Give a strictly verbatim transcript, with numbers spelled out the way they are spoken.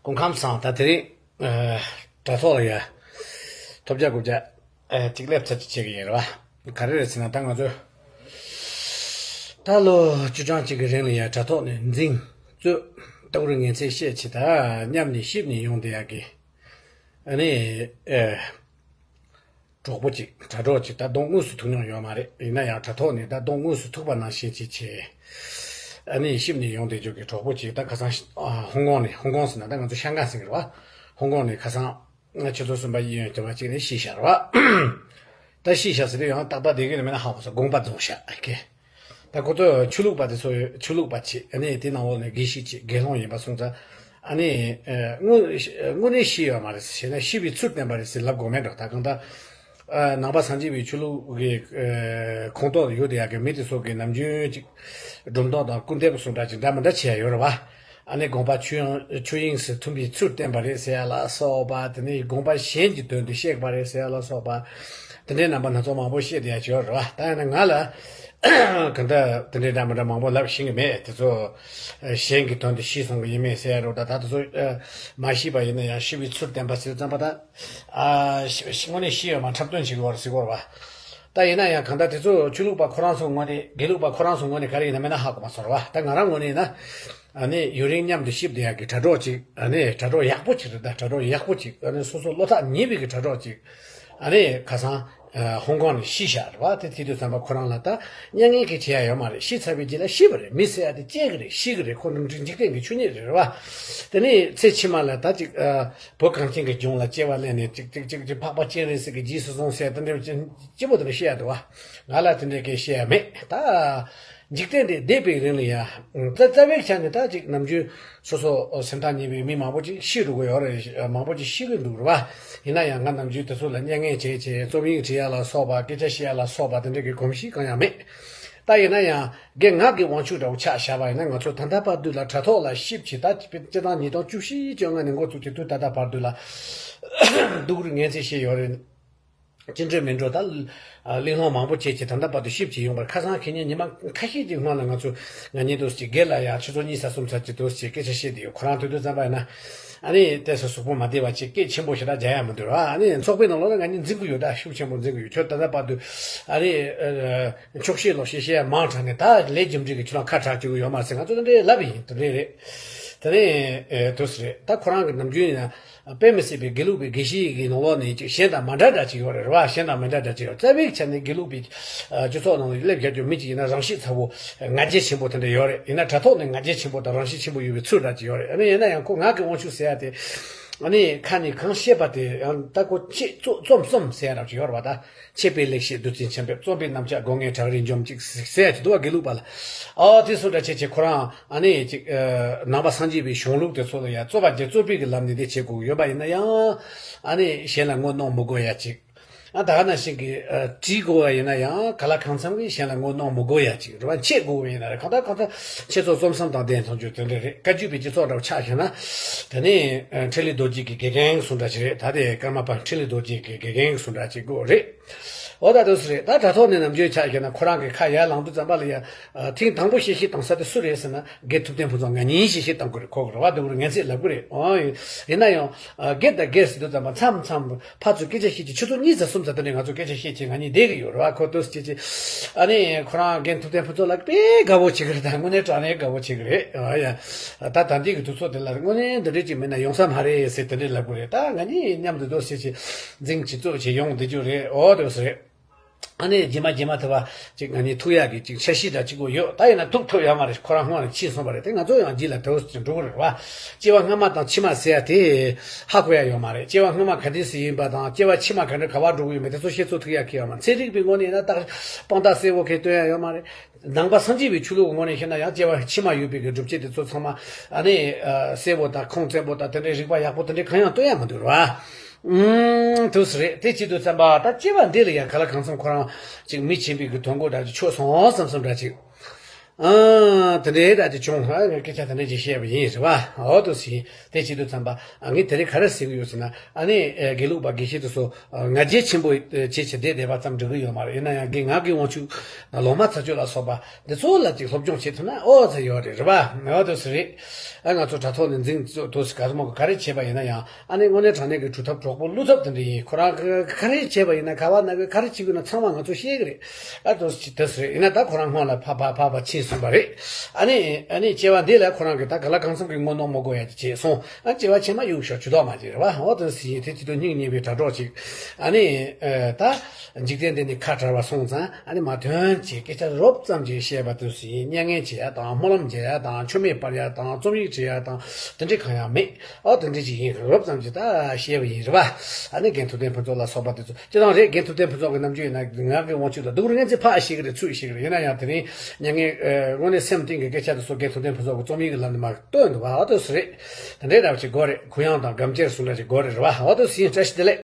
སྐུ་ཁམས་བཟང་། ད་དེ་རིང་ཨ་དྲ་ཐོག་ལ་ཡ་ཐོབ་རྒྱག་དགོས་རྒྱག་ཨ་གཅིག་སླེབས་ཚར་གཅིག་བྱེད་ཀྱི་ཡིན་རེད་བ། ག་རེ་རེད་ཟེར་ན། ད་ང་ཚོས་ད་ལོ་བཅུ་གྲངས་གཅིག་གི་རིང་ལ་ཡ་དྲ་ཐོག་ནས་འཛིང་རྩོད་ལྟ་བུར་ངན་ཚད་བཤད་བྱེད། ད་མཉམ་ནས་གཤིབ་ནས་ཡོང་བསྡད་ཡག་གི་ཨ་ནི་ཨ་གྲོགས་པོ་གཅིག་དྲ་གྲོགས་གཅིག་ད་གདོང་དངོས་སུ་ཐུག་མྱོང་ཡོད་མ་རེད། ཡིན་ན་ཡང་དྲ་ཐོག་ནས་ད་གདོང་དངོས་སུ་ཐུག་པ་ནང་བཞིན་བྱེད་བྱེད། ཨ་ནི་གཤིབ་ནས་ཡོང་བསྡད་རྒྱུ་གི་གྲོགས་པོ་གཅིག་ད་ཁ་སང་ཨ་ཧོང་ཀོང་ནས། ཧོང་ཀོང་ཟེར་ན་ད་ང་ཚོ་ཤང་ཀང་ཟེར་གི་རེད་བ། ཧོང་ཀོང་ནས་ཁ་སང་ང་ཆུ་ཚོད་གསུམ་པ་གཡས་གཡོན་དེ་བ་གཅིག་ནས་ཤི་ཤག་རེད་བ། ད་ཤི་ཤག་ཟེར་དུས་ཡང་ཏག་ཏག་བསྡད་ཀྱི་ནི་མེད་ན་ཧ་གོ་སོང་། དགོངས་པ་རྫོགས་ཤག་ཨ་ཀེ། ད་ཁོ་ཚོ་ཆོས་ལུགས་པ་དེ་ཚོ་ཆོས་ལུགས་པ་བྱེད། ཨ་ནི་དེ་ནང་ལོགས་ནས་དགེ་བཤེས་བྱེད། དགེ་སློང་ཡིན་པ་སོང་ཙང་། ཨ་ནི་ཨ་དངོས་དངོས་གནས་ཤི་ཡོད་མ་རེད་ཟེར། བྱས་ན་ཤི་བའི་ཚུལ་བསྟན་པ་རེད་ཟེར་ལབ་དགོས་མེད་འགྲོ། ད་གང་ལྟར་ཨ་ནང་པ་སངས་རྒྱས་པའི་ཆོས་ལུགས་ཀྱི་ཨ་ཁོངས་གཏོགས་ཡོད་དེ་ཡག་གི་མི་དེ་ཚོ་གི་ནམ་རྒྱུན་ཅིག་སྒྲུང་རྡོག་དང་སྐུར་འདེབས་སོགས་འདྲ་ཅིག་འདྲ་མི་འདྲ་བྱས་ཡོད་རེད་བ། ཨ་ནི་དགོངས་པ་ཆོས་དབྱིངས་ཆོས་དབྱིངས་སུ་མཐུན་པའི་ཚུལ་བསྟན་པ་རེད་ཟེར་ཡ་ལ་སོགས་པ། དེ་ནས་དགོངས་པ་གཞན་གྱི་དོན་དུ་བཤད་པ་རེད་ཟེར་ཡ་ལ་སོགས་པ། དེ་འདྲའི་རྣམ་པ་སྣ་ཚོགས་མང་པོ་བཤད་བསྡད་ཡ་ཡོད་རེད་བ། ད་ཡིན་ན་ང་ལ་ག་འདྲ་དེ་འདྲའི་འདྲ་མི་འདྲ་མང་པོ་ལབ་ཤེས་ཀྱི་མེད། དེ་ཚོ་ཨ་གཞན་གྱི་དོན་དུ་ཤི་སོང་གི་ཡིན་མིན་ཟེར་ཡ་རོ། ད་ད་དེ་ཚོ་ཨ་མ་ཤི་བ་ཡིན་ན་ཡང་ཤི་བའི་ཚུལ་བསྟན་པ་ཟེར་ཙམ་པ་ད་ཨ་ཤི་ཤི་དངོས་གནས་ཤི་ཡོད་མ་འཁྲབ་སྟོན་བྱེད་དགོས་རེད་ཟེར་གོ་རེད་བ། ད་ཡིན་ན་ཡང་གང་ལྟར་དེ་ཚོ་ཆོས་ལུགས་པ་ཁོ་རང་ཚོ་ངོས་ནས། དགེ་ལུགས་པ་ཁོ་རང་ཚོ་ངོས་ནས་ག་རེ་ཡིན་ན་མིན་ན་ཧ་གོ་མ་སོང་རེད་བ། ད་ང་རང་ངོས་ནས་ཡིན་ན། ཨ་ནི་ཡུན་རིང་མཉམ་དུ་གཤིབ་བསྡད་ཡག་གི་དྲ་གྲོགས་ཅིག་ཨ་ནི་དྲ་གྲོགས་ཡག་པོ་ཅིག་རེད། ད་དྲ་གྲོགས་ཡག་པོ་ཅིག་ཨ་ནི་སོ་སོ་བློ་ཐག་ཉེ་བའི་གི་དྲ་གྲོགས་ཅིག་ཨ་ནི་ཁ་སང་ཨ་ཧོང་ཀོང་ནས་ཤི་ཤག་རེད་བ། དེ་དེ་དུས་ཙམ་པ་ཁོ་རང་ལ་ད་མྱ་ངན་གྱི་བྱེད་ཡ་ཡོད་མ་རེད། ཤི་ཚར་བའི་རྗེས་ལ་ཤི་བ་རེད། མི་ཟེར་ཡ་དེ་སྐྱེ་གི་རེད། ཤི་གི་རེད། ཁོ་འགྲོ་འཇིག་རྟེན་གྱི་ཆོས་ཉིད་རེད་བ། དེ་ནས་ཚེ་ཕྱི་མ་ལ་ད་ཅིག་ཨ་བོད་གངས་ཅན་གྱི་ལྗོངས་ལ་སྐྱེ་བ་ལེན་ནས་ཅིག་ཅིག་ཅིག་ཅིག་འཕགས་པ་སྤྱན་རས་གཟིགས་ཀྱི་རྗེས་སུ་བཟུང་ཟེར་དེ་འདྲ་ཅི་སྐྱིད་པོ་དེ་འདྲ་བཤད་ཡ་འདུག་བ། ང་ལ་དེ་འདྲའི་སྐད་བཤད་ཡ་མེད། ད་འཇིག་རྟེན་འདི་བསྡད་པའི་རིང་ལ་ཡ། རྩ་རྩ་བའི་ཆ་ནས་ད་ཅིག་ནམ་རྒྱུན་སོ་སོ་སེམས་ཐག་ཉེ་བའི་མི་མང་པོ་ཅིག་ཤི་འགྲོ་གི་ཡོད་རེད། མང་པོ་ཅིག་ཤི་གི་འདུག་རེད་བ། ཡིན་ན་ཡང་ང་ནམ་རྒྱུན་དེ་ཚོ་ལ་མྱ་ངན་བྱས་བྱས་རྩོམ་ཡིག་བྲིས་ཡ་ལ་སོགས་པ། སྐད་ཆ་བཤད་ཡ་ལ་སོགས་པ་དེ་འདྲ་གི་གོམས་གཤིས་གང་ཡང་མེད། ད་ཡིན་ན་ཡང་སྒེར་ངག་གི་དབང་ཕྱུག་འདྲ་བོ་ཆགས་བཞག་པ་ཡིན་ན། ང་ཚོ་ད་ལྟ་བར་དུ་ལ་དྲ་ཐོག་ལ་གཤིབ་བྱས། ད་སྤྱི་བཏང་ཉིས་སྟོང་བཅུ་བཞི་བཅོ་ལྔ་ནས་འགོ་བཙུགས་བྱས་དུས་ད་ལྟ་བར་དུ་ལ་སྡུག་རུས་ངན་ཚད་བཤད་ཡོད་རེད། ཅི་འདྲ་མི་འདྲ་ད་གླེང་སློང་མང་པོ་བྱས་བྱས་ད་ལྟ་བར་དུ་གཤིབ་བྱས་ཡོང་བར། ཁ་སང་ཁེ་ཉིན་ཉི་མ་ཁ་ཤས་ཀྱི་སྔོན་ལ་ང་ཚོ་ང་གཉིས་དུ་ཅིག་སྒེར་ལ་ཡ་ཆུ་ཚོད་གཉིས་ཙམ་གསུམ་ཙམ་ཅིག་དུ་ཅིག་སྐད་ཆ་བཤད་དེ་ཡོད། ཁོ་རང་དུས་དུས་ཙམ་པ་ཡིན་ན་ཨ་ནི་ཏོག་ཙམ་གཟུགས་པོ་མ་བདེ་བ་ཅིག་སྐད་ཆེན་པོ་ཞེ་དྲག་རྒྱག་ཡ་མི་འདུག་ར། ཨ་ནི་ཚོགས་པའི་ནང་ལོགས་ལ་ང་གཉིས་འཛིང་གི་ཡོད། ད་ཤུགས་ཆེན་པོ་འཛིང་གི་ཡོད། ཁྱོད་ད་ལྟ་བར་དུ་ཨ་ནི་འཁྱོག་བཤད་ལོག་བཤད་བཤད་ཡ་མང་དྲགས་ནས། ད་ལས་རྒྱུ་འབྲས་ཀྱི་ཁྱོད་རང་ཁ་གྲག་བཅུག་གི་ཡོད་མ་རེད་ཟེར་ང་ཚོ་དེ་འདྲའི་ལབ་ཡིན། དེ་འདྲའི་རེད། དེ་ནས་དུས་རེད། ད་ཁོ་རང་གི་ནམ་རྒྱུན་ཡིན་ན། དཔེ་མི་སྲིད་པའི་དགེ་ལུགས་པའི་དགེ་བཤེས་ཀྱི་ནང་ལོགས་ནས་ཅིག་གཞན་དང་མ་འདྲ་འདྲ་ཅིག་ཡོད་རེད་བ། གཞན་དང་མི་འདྲ་འདྲ་ཅིག་ཡོད། རྩ་བའི་ཆ་ནས་དགེ་ལུགས་པའི་ཨ་སྤྱི་ཚོགས་ནང་ལ་སླེབས་བཞག་རྒྱུ་མི་ཅིག་ཡིན་ན་རང་ཤེད་ཚ་བོ་ང་རྒྱལ་ཆེན་པོ་དེ་འདྲ་ཡོད་རེད། ཡིན་ན་དྲ་ཐོག་ནས་ང་རྒྱལ་ཆེན་པོ་དང་རང་ཤེད་ཆེན་པོ་ཡོད་པའི་ཚུལ་འདྲ་ཅིག་ཡོད་རེད། ཨ་ནི་ཡིན་ན་ཡང་ཁོ་ངག་གི་དབང་ཕྱུག་ཟེར་ཡ་དེ་ཨ་ནི་ཁ་ནས་གང་བཤད་པ་དེ་ཡང་ད་ཁོ་ཆེད་རྩོམ་རྩོམ་རྩོམ་ཟེར་ཡ་འདྲ་ཅིག་ཡོད་རེད་བ། ད་མཆེད་པའི་ལེགས་བཤད་བདུད་རྩི་ཆེན་པོས། རྩོམ་པའི་རྣམ་གཞག་སྒོ་ངའི་བྲག་རི་འཇོམས་ཅིག་ཟེར་ཡ་ཅིག་འདུག་བ། དགེ་ལུགས་པ་ལ། ཨོ་དེ་སུ་འདྲ་བྱེད་བྱེད་ཁོ་རང་ཨ་ནི་ཅིག་ཨ་ནང་པ་སངས་རྒྱས་པའི་གཞུང་ལུགས་དེ་ཚོ་ལ་ཡ་རྩོད་པ་རྒྱག་རྩོད་པའི་གི་ལམ་ནས་དེ་བྱེད་དགོས་ཡོད་པ་ཡིན་ན་ཡང་ཨ་ནི་གཞན་ལ་ངོ་གནོང་མི་དགོས་ཡ་ཅིག་ཨ་ད་ག་ནང་བཞིན་གི་ཨ་བྲིས་དགོས་པ་ཡིན་ན་ཡང་ག་ལ་གང་འཚམ་གི་གཞན་ལ་ངོ་གནོང་མི་དགོས་ཡ་ཅིག་རེད་བ། འཆད་དགོས་པ་ཡིན་ན་རེད། གང་ལྟར་གང་ལྟར་འཆད་རྩོད་རྩོམ་གསུམ་དང་ལྡན་ཐོན་རྒྱུ་དེ་འདྲ་རེད། བཀའ་བརྒྱུད་པའི་སྤྱི་ཚོགས་འདྲ་བོ་ཆགས་བཞག་ན། དེ་ནས་ཨ་འཕྲིན་ལས་རྡོ་རྗེ་གི་དགེ་རྒན་སུ་འདྲ་ཅིག་རེད། ད་དེ་ཀརྨ་པ་འཕྲིན་ལས་རྡོ་རྗེ་གི་དགེ་རྒན་སུ་འདྲ་ཅིག་དགོས་རེད། འོ་ད་དུ་སུ་རེད། ད་དྲ་ཐོག་ནས་ནམ་རྒྱུན་ཆ་བཞག་ན་ཁོ་རང་གི་ཁ་ཡར་ལངས་དུས་ཙམ་པ་ལ་ཡ། ཨ་ཐེངས་དང་པོ་གཤེ་གཤེ་བཏང་ས་དེ་སུ་རེད་ཟེར་ན། དགེ་ཐུབ་བསྟན་ཕུན་ཚོགས་ང་གཉིས་གཤེ་གཤེ་བཏང་གི་རེད། ཁོ་གི་རེད་བ། དེ་བོ་ངན་ཚད་ལབ་གི་རེད། ཨོ་ཡིན་ན་ཡང་ཨ་དགེ་དང་དགེ་ཟེར་དུས་ཙམ་པ་མཚམས་མཚམས་ཕར་ཚུར་སྐད་ཆ་བཤད་ཀྱི། ཆུ་ཚོད་གཉིས་ཙམ་གསུམ་ཙམ་དེ་ནས་ང་ཚོ་སྐད་ཆ་བཤད་ཀྱི་ང་གཉིས་བསྡད་གི་ཡོད་རེད་བ། ཁོ་དུ་སྐད་ཆ། ཨ་ནི་ཁོ་རང་དགེ་ཐུབ་བསྟན་ཕུན་ཚོགས་ལགས་དཔེ་དགའ་བོ་བྱེད་གི་རེད། ད་དངོས་གནས་དྲང་གནས་དགའ་བོ་བྱེད་གི་རེད། ཨ་ཡ། ད་ད་འདི་གི་དུས་ཚོད་དེ་ལ་དངོས་གནས་འདི་འདྲས་ཅིག་མིན་ན་ཡོང་ས་མ་རེད་ཟེར་དེ་འདྲས་ལབ་གི་རེད། ད་ང་གཉིས་མཉམ་དུ་དུ་སྐད་ཆ་འཛིང་བྱེད་རྩོད་བྱེད་ཡོང་བསྡད་རྒྱུ་རེད། ཨོ་དེ་བོ་སུ་རེད། ཨ་ནི་རྗེས་མ་རྗེས་མ་དེ་བ་ཅིག་ང་གཉིས་ཐུག་ཡག་གི་ཅིག་འཆར་གཞི་འདྲ་ཅིག་པོ་ཡོད། ད་ཡིན་ན་ཐུག་ཐུབ་ཡོད་མ་རེད། ཁོ་རང་སྔོན་ལ་ཕྱིན་སོང་བ་རེད། དེ་ང་ཚོ་ཡང་རྗེས་ལ་དེ་བ་ཅིག་འགྲོ་གི་རེད་བ། སྐྱེ་བ་སྔ་མ་དང་ཕྱི་མ་ཟེར་ཡ་དེ་ཧ་གོ་ཡ་ཡོད་མ་རེད། སྐྱེ་བ་སྔ་མ་ག་འདྲས་སུ་ཡིན་པ་དང་སྐྱེ་བ་ཕྱི་མ་ག་འདྲ་ག་བ་འགྲོ་གི་ཡོད་མེད་དེ་ཚོ་ཤེས་ཚོད་ཐུག་ཡ་གི་ཡོད་མ་རེད། ཚན་རིག་པའི་ངོས་ནས་ཡིན་ན་ད་དཔང་རྟགས་གསལ་བོ་གི་སྟོན་ཡ་ཡོད་མ་རེད། ནང་པ་སངས་རྒྱས་པའི་ཆོས་ལུགས་ངོས་ནས་བཤད་ན་ཡང་སྐྱེ་བ་ཕྱི་མ་ཡོད་པའི་གི་སྒྲུབ་བྱེད་དེ་ཚོ་ཚང་མ་ཨ་ནི་ཨ་གསལ་བོ་དང་ཁུངས་བཙན་པོ་དང་དེ་འདྲའི་རིགས་པ་ཡག་པོ་དེ་འདྲའི་གང་ཡང་སྟོན་ཡ་མི་འདུག་ར། ཨུམ། དུས་སུ་རེད། དེ་བྱེད་དུས་ཙམ་པ་ད་སྐྱེ་བ་འདི་ལ་ཡང་ག་ལ་གང་འཚམ་ཁོ་རང་ཅིག་མི་ཆེན་པོའི་གི་དོན་གོ་འདྲ་ཅིག་ཆོད་སོང་བསམ་བསམ་འདྲ་ཅིག་ཨ་དེ་འདྲའི་ར་དེ་བྱུང་། ཨ་ངས་སྐད་ཆ་དེ་འདྲ་ཅིག་བཤད་པ་ཡིན་ཟེར་བ། འོ་དེ་ཟེར། དེ་བྱེད་དུས་ཙམ་པ་ཨ་ངས་དེ་རིང་ག་རེ་ཟེར་གི་ཡོད་ཟེར་ན། ཨ་ནི་ཨེ་དགེ་ལུགས་པ་དགེ་བཤེས་དེ་ཚོ་ཨ་ང་རྒྱལ་ཆེན་པོ་ཨེ་བྱེད་བྱེད་བསྡད་བསྡད་པ་ཙམ་འགྲིག་གི་ཡོད་མ་རེད། ཡིན་ན་ཡང་དགེ་ང་དགེ་དབང་ཕྱུག་ལོ་མ་ཚ་ཆོས་ལ་སོགས་པ་འདི་ཚོ་ལ་ཅིག་སློབ་སྦྱོང་བྱེད་ཐུབ་ན་ཨོ་ཙི་ཡོད་རེད། རེད་བ། འོ་དེ་ཟེར་རེད། ཨ་ང་ཚོ་དྲ་ཐོག་ནས་འཛིང་དུས་ག་རེ་མོ་ག་རེ་བྱས་པ་ཡིན་ན་ཡང་། ཨ་ནི་དངོས་གནས་དྲང་གནས་ཀྱི་སྒྲུབ་ཐབས་གྲོགས་པོ་བསླུ་ཐབས་དེ་འདྲ་ཡིན། ཁོ་རང་ག་རེ་བྱས་པ་ཡིན་ན། ག་བ་ན་ག་རེ་བྱེད་དགོས་ན་ཚང་མ་ང་ཚོ་ཤེས་ཀྱི་རེད། ཨ་དོ་ཅི་དེ་ཟེར་ཡིན་ན། ད་ཁོ་རང་སྔོན་ལ་ཕ་ཕ་ཕ་ཕ་ཕྱིན་ཟིན་པ་རེད། ཨ་ནི་ཨ་ནི་སྐྱེ་བ་འདི་ལ་ཁོ་རང་གིས་ད་ག་ལ་གང་འཚམ་གྱི་ངོ་གནོང་མ་དགོས་ཡ་ཅིག་བྱས་སོང་། ཨ་སྐྱེ་བ་ཕྱི་མ་གཡུག་ཞོག་ཇུས་གཏོགས་མ་བྱེད། རེད་བ། འོ་དེ་ཟེར་ཡིན། དེ་དེ་དུས་སྙིང་ཉེ་བའི་དྲ་གྲོགས་ཅིག་ཨ་ནི་ཨ་ད་འཇིག་རྟེན་འདི་ནས་ཁ་བྲལ་བ་སོང་ཙང་། ཨ་ནི་མ་དོན་གྱི་སྐད་ཆ་རོབ་ཙམ་ཅིག་བཤད་པ་དེ་ཟེར་ཡིན། མྱ་ངན་བྱེད་ཡ་དང་། སྨོན་ལམ་རྒྱག་ཡ་དང་། མཆོད་མེ་སྤར་ཡ་དང་། རྩོམ་ཡིག་བྲིས་ཡ་དང་། དེ་འདྲ་གང་ཡང་མེད། ཨོ་དེ་འདྲ་ཅིག་ཡིན། རོབ་ཙམ་ཅིག་ད་བཤད་པ་ཡིན། རེད་བ། ཨ་ནི་རྒན་ཐུབ་བསྟན་ཕུན་ཚོགས་ལ་སོགས་པ་དེ་ཚོ་སྤྱིར་བཏང་རེད། རྒན་ཐུབ་བསྟན་ཕུན་ཚོགས་ཀྱི་རྣམ་འགྱུར་ཡིན་ན། ང་གི་དབང་ཕྱུག་ལ་སྡུག་རུ་ངན་ཚེ་ཕག་ཤིག་རེད། ཚུལ་ཤིག་རེད། ཡིན་ན་ཡང་དེ་རིང་མྱ་ངན་དངོས་གནས་སེམས་གཏིང་གི་སྐད་ཆ་དེ་ཚོ་རྒན་ཐུབ་བསྟན་ཕུན་ཚོགས་ཀྱི་རྩོམ་ཡིག་གི་ལམ་ནས་མར་བཏོན་འདུག་བ། ཨོ་དེ་སུ་རེད། དེ་འདྲའི་འདྲ་བ་ཅིག་དགོས་རེད། གུ་ཡངས་དང་སྒམ་ཅེར་སུ་འདྲ་ཅིག་དགོས་རེད། རེད་བ། ཨོ་དེ་སུ་ཡིན། བཀྲ་ཤིས་བདེ་ལེགས།